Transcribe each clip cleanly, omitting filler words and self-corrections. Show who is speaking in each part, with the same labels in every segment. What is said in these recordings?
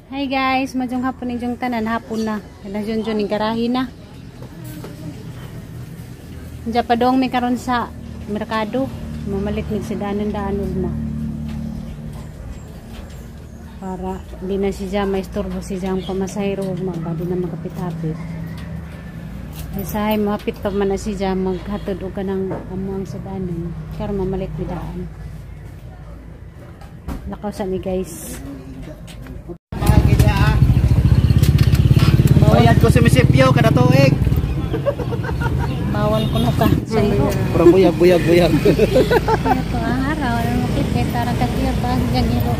Speaker 1: Hi guys, madyong hapon inyong tanan, hapon na. Kana jun jun ning garahe na. Diya pa dong may karon sa merkado. Mamalit mig sa daanan daan ugma. Para di na siya maistorbo si Jang pamasahero ugma ba di na makapit-apit. Ay sahay mahapit pa man na si Jang maghatod og kanang amo ang sa daanan. Karon mamalit mi daan. Lakaw sa mi guys.
Speaker 2: Bayad ko si Misipyo kada tuig.
Speaker 1: Bawal kuno ka sa iro.
Speaker 2: Parang buyag buyag buyag.
Speaker 1: Ito ang araw, ano makita tara ka tiyo pa ang iro.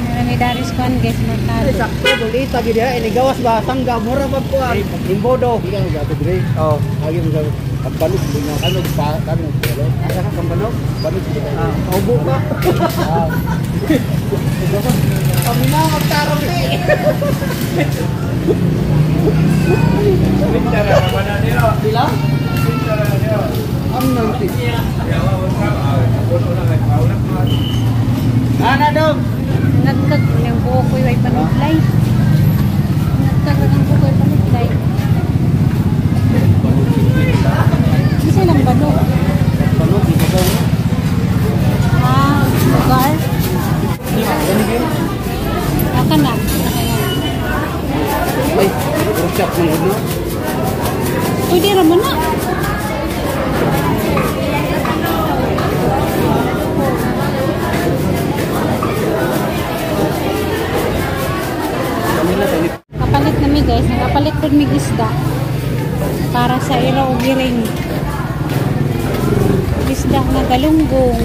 Speaker 1: Marami daris kuan guys merkado.
Speaker 2: Sakto dulita gid ya ini gawas ba tangga mura pagkuan. Imbodo.
Speaker 3: Hindi ka nagato dire.
Speaker 2: Oh.
Speaker 3: Lagi mo sabi, ang balog mo nga kano pa kano pero
Speaker 2: Asa ka kambalog?
Speaker 3: Balog mo tayo.
Speaker 2: Ah, ubo ka.
Speaker 3: Ah.
Speaker 2: Kami na magtarong di. Sila? Ang nanti. Ana dong.
Speaker 1: Nagkag yung buko ko ay panutlay. Nagkag ang buko ay panutlay. Isa lang balog.
Speaker 2: Balog di ba?
Speaker 1: Ah, lugar. Aka na.
Speaker 2: Ay, workshop ng uno.
Speaker 1: Pwede ra mo na. Kapalit na mi guys, nakapalit pud mi isda para sa iro og giring. Isda nga galunggong.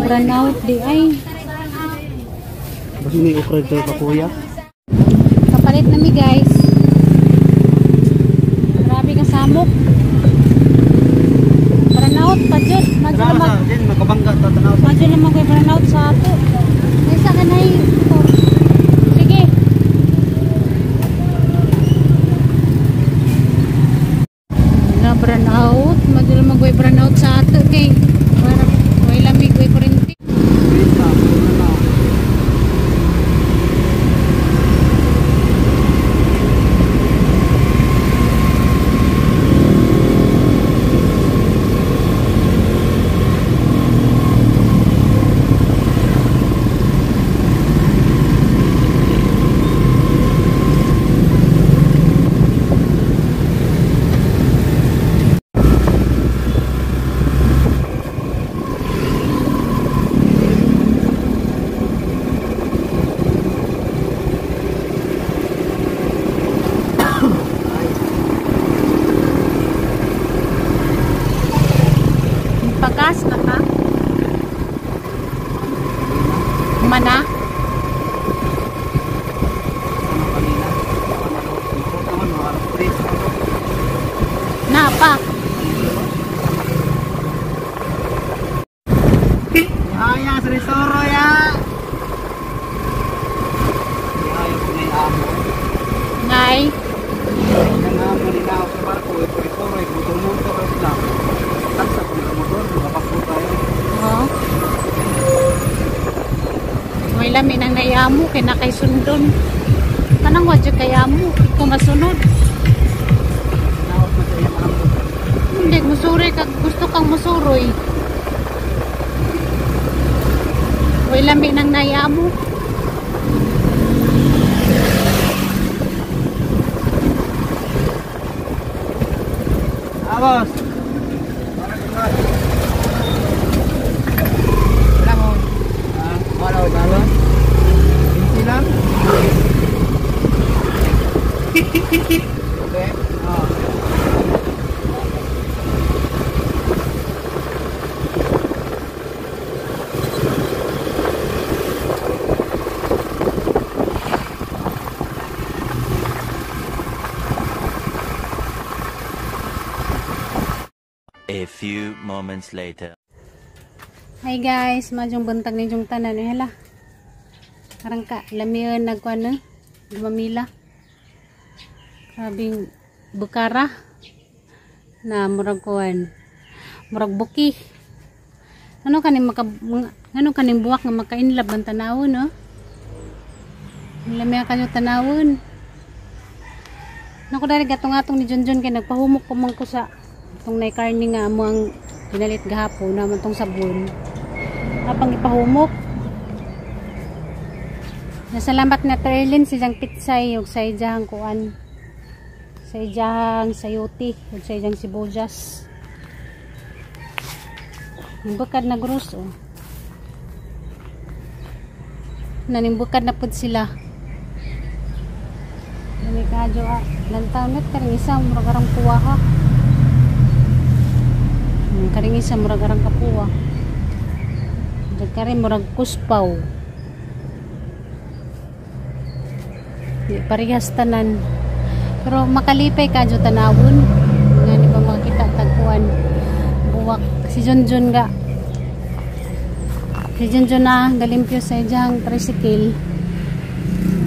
Speaker 1: Run out di ay.
Speaker 2: Basta may okra tayo pa kuya.
Speaker 1: Kapalit na mi guys. Grabe ka samok. Run out pa jud. Madyo
Speaker 2: Tanaw
Speaker 1: na
Speaker 2: sa din makabangga ta tanaw sa.
Speaker 1: Madyo na mag run out sa ato. Ay sa kanay. Sige. Na run out, madyo na mag run out sa ato kay para way lamig way kuryente. Pagas na ka? Mana? Na pa.
Speaker 2: Hayang sa Risoro ya. Hayang ko na amo.
Speaker 1: Ngay.
Speaker 2: Ang amo ni na sa barko, Risoro, motor-motor sila. Taksa ko ng motor, makapakbo tayo.
Speaker 1: Oh. May lami nang nayamo kay na kay sundon. Kanang wa jud kay amo, ikaw masunod.
Speaker 2: Naot na sa iyang amo.
Speaker 1: Hindi musuri kag gusto kang musuroy. Way lami nang nayamo.
Speaker 2: Abos. Wala mo. Ah, wala wala. Binti lang. Okay. Ah.
Speaker 4: A few moments later.
Speaker 1: Hi guys, madyong buntag ninyong tanan eh hala. Karang ka lamian nagkuan na gumamila. Grabing bukara. Na murag kuan. Murag buki. Ano kaning maka ano kaning buwak nga makainlab ang tanawon, no? Lami kayo tanawon. Nako dari gatong-atong ni Junjun kay nagpahumok ko man ko sa itong nay karne nga amo ang pinalit gahapon naman tong sabon. Apang ipahumok. Nasalamat na Terlin si jang pitsay ug sa ijahang kuan. Sa ijahang sayuti ug sa ijahang sibuyas. Nimbukad na gross oh. Nanimbukad na pud sila. Dami kadyo ah. Lantaw net karing isa murag arang kuwa ha. Karing isa murag arang kapuwa. Dagkari murag kuspaw. Di parehas tanan. Pero makalipay kadyo tanawon. Nga di ba makita tagkuan buwak si Junjun ga. Si Junjun na galimpyo sa ijang tricycle.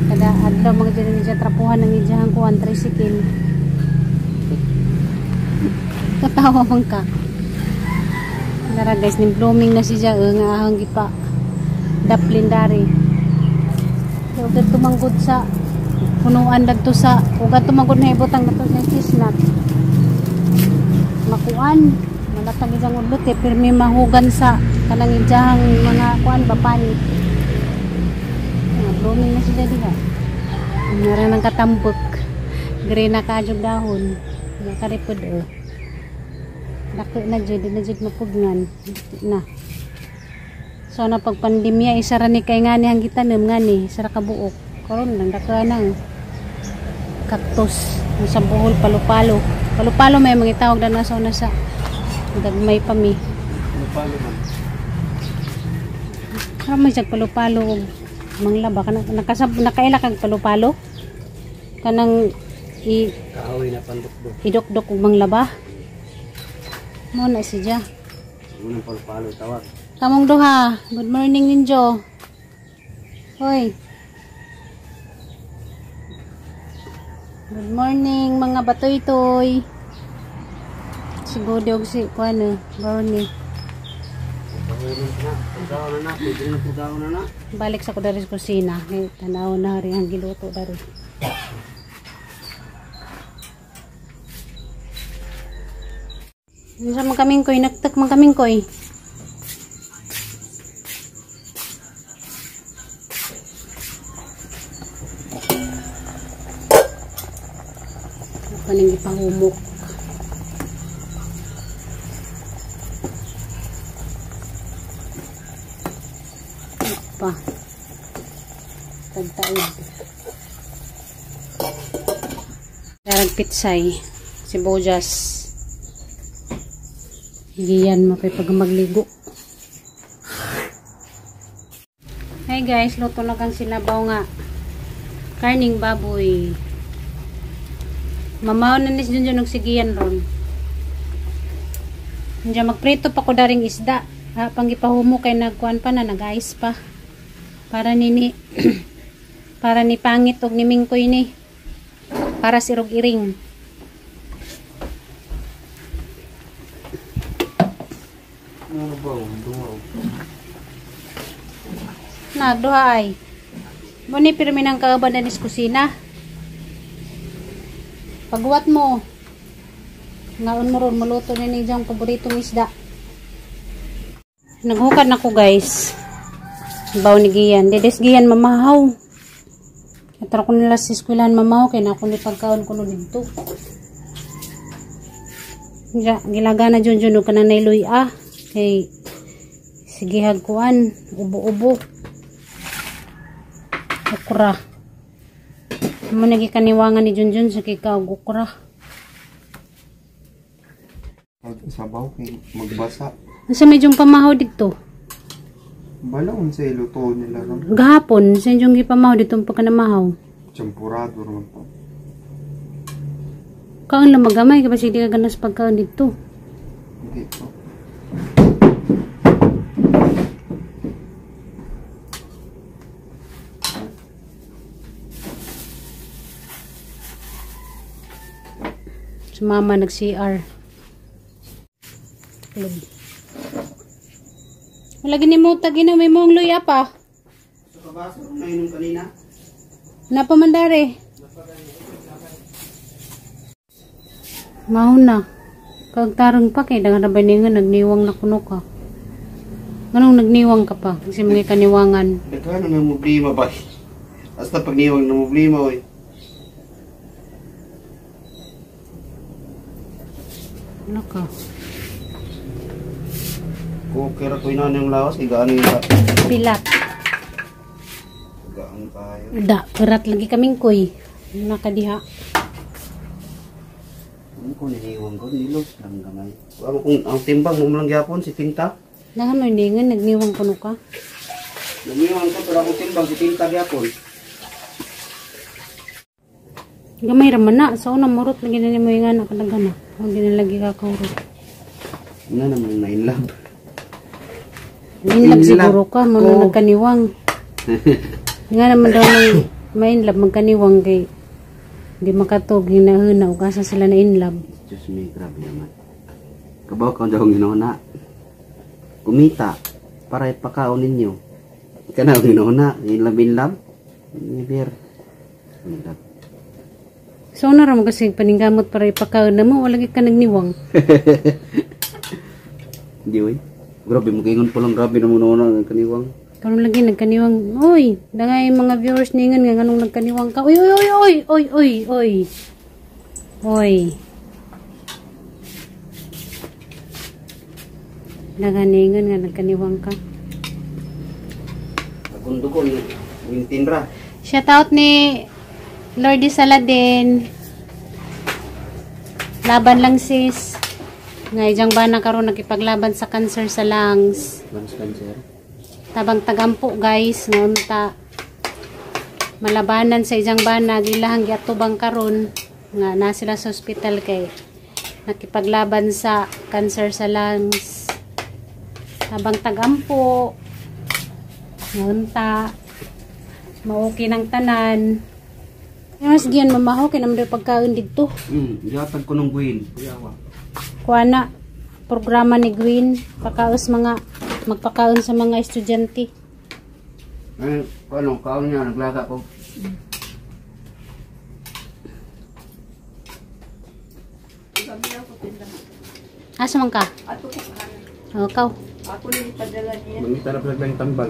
Speaker 1: Kada adlaw mga dyan niya trapuhan ng ijang kuan tricycle. Katawa man ka. Nara guys, ning blooming na siya nga ahang gipa daplin dari. Ugad tumanggod sa punuan dagto sa ugad tumanggod na ibutang nato sa chestnut. Makuan malatag ijang udlot eh, pirmi mahugan sa kanang ijang mga kuan ba panit. Blooming na sila diha. Nara nang katambok. Green na kadyog dahon. Nakaripod oh. Dako na jud, di na jud mapugnan. Na. So na pag pandemya isa ra ni kay ngani ang gitanom ngani, isa ra ka buok. Karon nang dako nang cactus sa Bohol palupalo. Palupalo may mga tawag na nasa una sa gagmay pa mi.
Speaker 2: Palupalo man.
Speaker 1: Karon may jag palupalo og manglaba kana nakasab nakaila kag palupalo. Kanang i
Speaker 2: kahoy na pandukdok.
Speaker 1: Idokdok og manglaba. Mo na siya.
Speaker 2: Unang palupalo tawag.
Speaker 1: Kamong duha. Good morning ninyo. Hoy. Good morning mga batoy-toy. Si Gode og si kuano, Brownie. Balik sa ko dari sa kusina. Kay tanaw na rin ang giluto dari. Unsa man kaming koy, nagtak man kaming koy. Paning ipahumok. Pa. Tagtaid. Darag pitsay, sibuyas. Higiyan mo kay pag magligo. Hey guys, luto na kang sinabaw nga. Karning baboy. Mamaw na nis dun og sigiyan ron. Diyan magprito pa ko daring isda. Ha, panggipahumo kay nagkuan pa na nag-ice pa. Para nini para ni pangit og ni mingkoy ni. Para sirog iring. Nagduha ay. Muni pirmi nang kauban na nis kusina. Pagwat mo. Ngaon mo ron maluto na ni diyang paboritong isda. Naghukad na ko guys. Baw ni Gian. Dedes Gian mamahaw. Atro ko nila sa eskwelahan mamahaw kay na ako ni pagkaon ko no didto. Ja, gilaga na jun jun og kanang nailuy ah. Kay sige hagkuan, ubo-ubo. Okra. Mo nagi kaniwangan ni Junjun sa kay ka og okra.
Speaker 5: Sabaw kay magbasa.
Speaker 1: Unsa may jung pamahaw didto?
Speaker 5: Bala unsa iluto nila ron?
Speaker 1: Gahapon sa jung gipamahaw dito pagka namahaw.
Speaker 5: Champurado ron pa.
Speaker 1: Kaon lang magamay kay basig di ka ganas pagkaon didto.
Speaker 5: Dito.
Speaker 1: Si mama nag-CR. Taklob. Wala gini mo tagina may mong luya pa.
Speaker 2: Sa kabaso na inom kanina.
Speaker 1: Napamandare. Mao na. Kagtarong pa kay daghan na ba ningan nagniwang na kuno ka. Nganong nagniwang ka pa? Kasi mga kaniwangan.
Speaker 2: Daghan na problema ba? Hasta pagniwang na problema oy.
Speaker 1: Ano ka?
Speaker 2: Kukira ko ina ng lawas, higaan yung
Speaker 1: Pilat.
Speaker 2: Higaan tayo.
Speaker 1: Da, kurat lagi kaming kuy. Nakadiha.
Speaker 2: Ano ko niniwang ko, nilos lang gamay. Ang, kung, ang timbang mo lang gyapon, si Tinta.
Speaker 1: Daghan mo ningan nagniwang kuno ka.
Speaker 2: Naniwang ko, pero akong timbang, si Tinta gyapon.
Speaker 1: Gamay ra man na. Sa una murot lagi na nimo yung anak kadaghan na. Huwag na lagi ka kaurot.
Speaker 2: Ano naman na in love.
Speaker 1: In love
Speaker 2: In love
Speaker 1: siguro ka, mo
Speaker 2: ko.
Speaker 1: na nagkaniwang. Nga naman daw nang main love magkaniwang kay di makatog hinahuna ug asa sila na in love.
Speaker 2: Diyos me, grabe naman. Kabaw ka daw ang ginoona. Kumita para ipakaon ninyo. Ika na ang ginoona. In love, in love. Never. In love.
Speaker 1: So una ra mo kasi paningkamot para ipakaon na mo, wala gyud ka nagniwang.
Speaker 2: Hindi, oy. Grabe, magaingon pa lang. Grabe na muna ang kaniwang.
Speaker 1: Karon lagi nagkaniwang. Oy, dangay mga viewers ningon nga nganong nagkaniwang ka. Oy oy oy oy oy oy oy. Oy. Dangay ningon nga nagkaniwang ka.
Speaker 2: Akong dugon, wintin ra.
Speaker 1: Shout out ni Lordy Saladin. Laban lang sis. Nga ijang bana karon nakipaglaban sa cancer sa lungs.
Speaker 2: Lungs cancer.
Speaker 1: Tabang tagampo guys, ngunta malabanan sa ijang bana gilahang giatubang karon nga na sila sa ospital kay nakipaglaban sa cancer sa lungs. Tabang tagampo ngunta maoki ng tanan. Mas giyan mamaho kay naman daw pagkaon didto.
Speaker 2: Gihatag ko ng Gwen. Kuyawa.
Speaker 1: Kuha na programa ni Gwen pakaos mga magpakaon sa mga estudyante.
Speaker 2: Ay, ano, kaon niya, naglaga ko.
Speaker 1: Asa man ka? Oh, kaw.
Speaker 2: Mangita na pala yung tambal.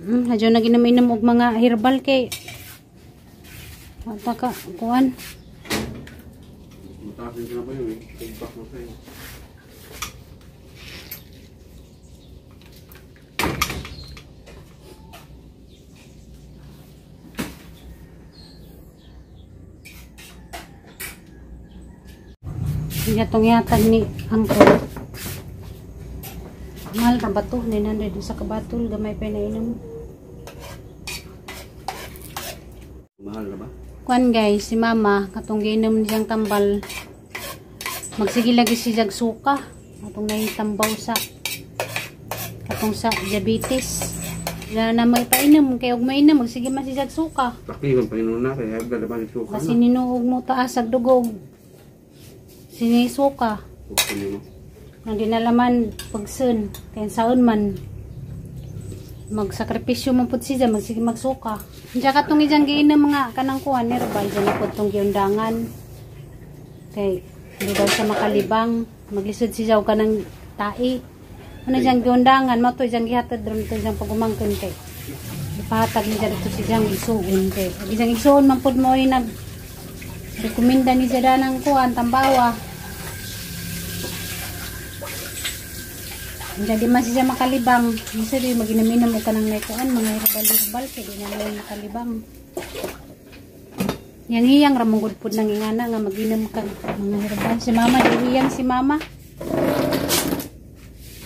Speaker 1: Hadyo na ginaminom og mga herbal kay wata ka kuan.
Speaker 2: Mataas din na pa yun eh. Tigpak mo sa'yo.
Speaker 1: Iya tong ihatag ni angko. Mahal ra ba to? 900 sa kabatol gamay pa nainom.
Speaker 2: Mahal na ba?
Speaker 1: Kuan guys, si mama katong giinom niyang tambal. Magsige lagi si jag suka atong nahitambaw sa katong sa diabetes. Wala na may painom kay og mainom magsige man si jag suka.
Speaker 2: Pakigon pa yun na kaya high blood naman yung suka
Speaker 1: Kasi ninuog mo taas ag dugo. Sinisuka. Nang dinalaman pagsun kay saon man magsakripisyo man pud siya magsige magsuka. Diya katong ijang giinom mga kanang kuan herbal diyan pud tong giundangan. Kay hindi daw siya makalibang, maglisod siya og kanang tai. Ano diyang giundangan mo to diyang gihatod ron to diyang pagumangkon kay ipahatag niya dito si diyang igsuon kay ijang igsuon man pud mo ay nag rekomenda ni siya danang kuan tambawa. Hindi man siya makalibang. Minsan di maginaminom og kanang may kuan mga herbal-herbal kay di na man makalibang. Yang hiyang ra mong gud pud nang ingana nga maginom ka mga herbal. Si mama di hiyang si mama.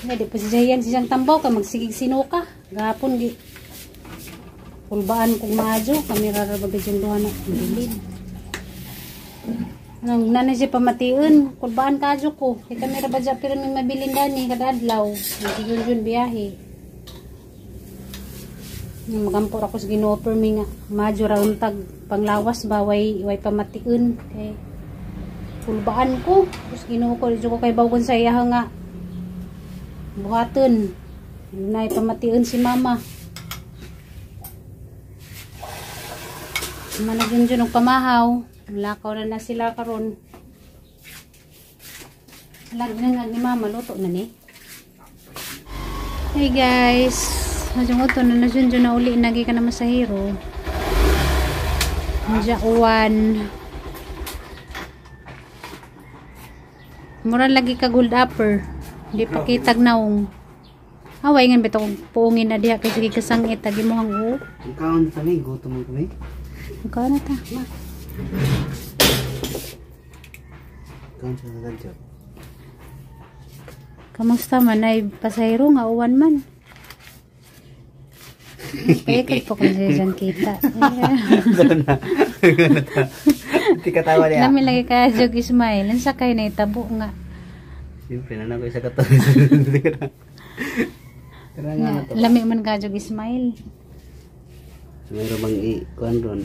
Speaker 1: Hindi di pa siya hiyang siyang tambaw ka magsigig sinuka. Gahapon gi pulbaan kog maadyo kami ra ra bagay yung duha na bilid. Nang nanay siya pamation, kulbaan kadyo ko. Kay kami ra ba dya, pero may mabilin dani kada adlaw. Nagyun biyahe. Nang magampo ra ko sa Ginoo permi nga madyo ra untag panglawas ba way pamation kay Kulbaan ko. Tapos Ginoo ko, ko kay bawgon sa iya nga buhaton. Nay pamation si mama. Managin dyan og pamahaw. Lakaw na na sila karon. Lagi na nga ni mama, luto na ni. Hey guys, Majong uto na na dyan na uli nagi ka na masahiro. Medyo uwan. Mura lagi ka gold upper. Hindi pa kitag naong. Away ngan bitaw kong puungin na diha kay sige kasangit agi mo hang.
Speaker 2: Ang kaon sa mi, gutom man kami.
Speaker 1: Ang kaon na ta.
Speaker 2: Kaon sa radyo.
Speaker 1: Kamusta man ay pasahero nga uwan man. Kaya kay po kung siya dyan kita.
Speaker 2: Hindi ka tawa niya.
Speaker 1: Nami lagi ka jog Ismail. Ang sakay na itabo nga.
Speaker 2: Siyempre, nanang ko isa ka to. Tara nga na to.
Speaker 1: Lami man ka jog Ismail.
Speaker 2: Mayroon bang i-kuan ron,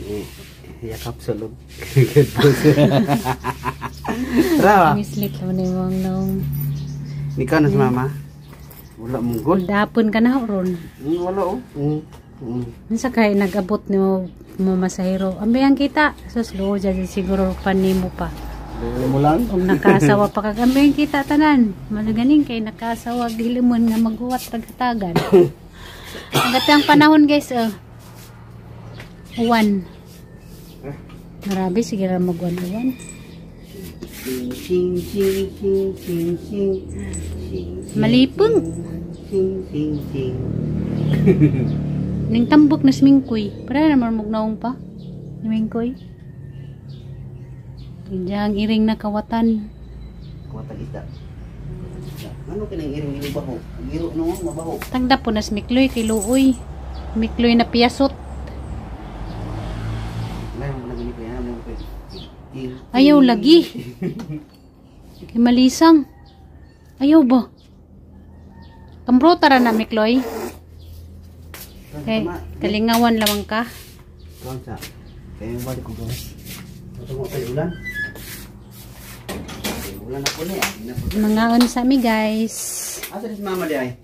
Speaker 2: yakap sa loob. Tara ba?
Speaker 1: Mislit mo na yung naong.
Speaker 2: Ni ka na sa mama? Wala mong gold.
Speaker 1: Dapon ka na ron.
Speaker 2: Wala oh.
Speaker 1: Ang sakay nag-abot ni mo masahiro. Ambihan kita. Sus, luo dyan siguro panimo pa.
Speaker 2: Luo mo lang.
Speaker 1: Kung nakaasawa pa kag ambihan kita tanan. Malaganing kay nakaasawa gilimon nga maghuwat ragatagan. Ang gatang panahon guys, oh. Uwan. Grabe, sige ra mag-uwan-uwan.
Speaker 2: Ching, ching, ching, ching, ching, ching.
Speaker 1: Malipong.
Speaker 2: Ching, ching, ching.
Speaker 1: Ning tambok na smingkoy. Para naman mugnaong pa. Smingkoy. Diyan iring na kawatan.
Speaker 2: Kawatan isda. Ano kinang iring yung baho? Ang iro no, mabaho.
Speaker 1: Tagda po na smikloy kay luoy. Mikloy na piyasot. Ayaw lagi. Kay malisang. Ayaw ba? Kambrota ra na Mikloy. Kay kalingawan lamang ka.
Speaker 2: Kaunsa. Kaya balik ko guys. Tutungo tayo ulan. Ulan ako niya.
Speaker 1: Mangaon sa mi guys.
Speaker 2: Asa si mama di ay?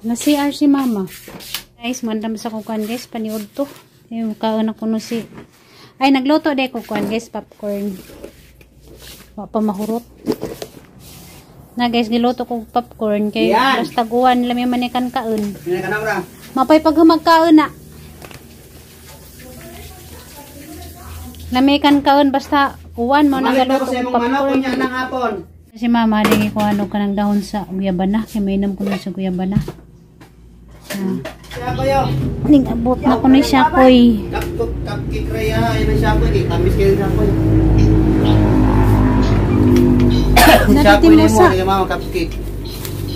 Speaker 1: Na CR si mama. Guys, mandam sa kukuan guys, paniud to. Kay kaon ako no si. Ay nagluto de ko kuan guys, popcorn. Wa pa mahurot. Na guys, giluto ko popcorn kay basta guwan lami man ikan kaon. Mapay pag humagkaon na. Lami kan kaon basta uwan mo nagaluto ko popcorn. Si mama dingi ko ano kanang dahon sa guyabana kay mainom ko na sa guyabana. Ning abot na ko ni siya koy.
Speaker 2: Cupcake raya ay na siya koy, tamis kayo siya koy.
Speaker 1: Natimusa.
Speaker 2: Mama cupcake.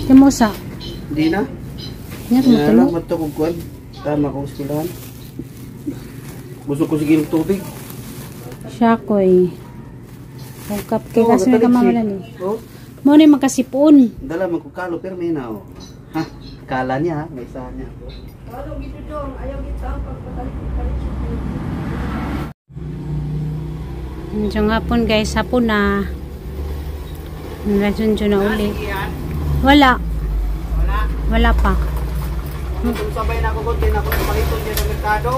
Speaker 1: Timusa.
Speaker 2: Di na.
Speaker 1: Nya tumutulo.
Speaker 2: Mato kog kuan. Tama ko eskwelahan. Gusto ko sige ng tubig.
Speaker 1: Siya koy. Kung cupcake kasi may kamamala ni.
Speaker 2: Oh.
Speaker 1: Mo ni makasipon.
Speaker 2: Dala man ko kalo pero may na oh. Ha, kala niya, may isa niya.
Speaker 1: Medyo hapon guys, hapon na. Radyon na uli. Wala. Wala. Wala pa.
Speaker 2: Kung sabay na ako konti na ako paliton diyan sa merkado.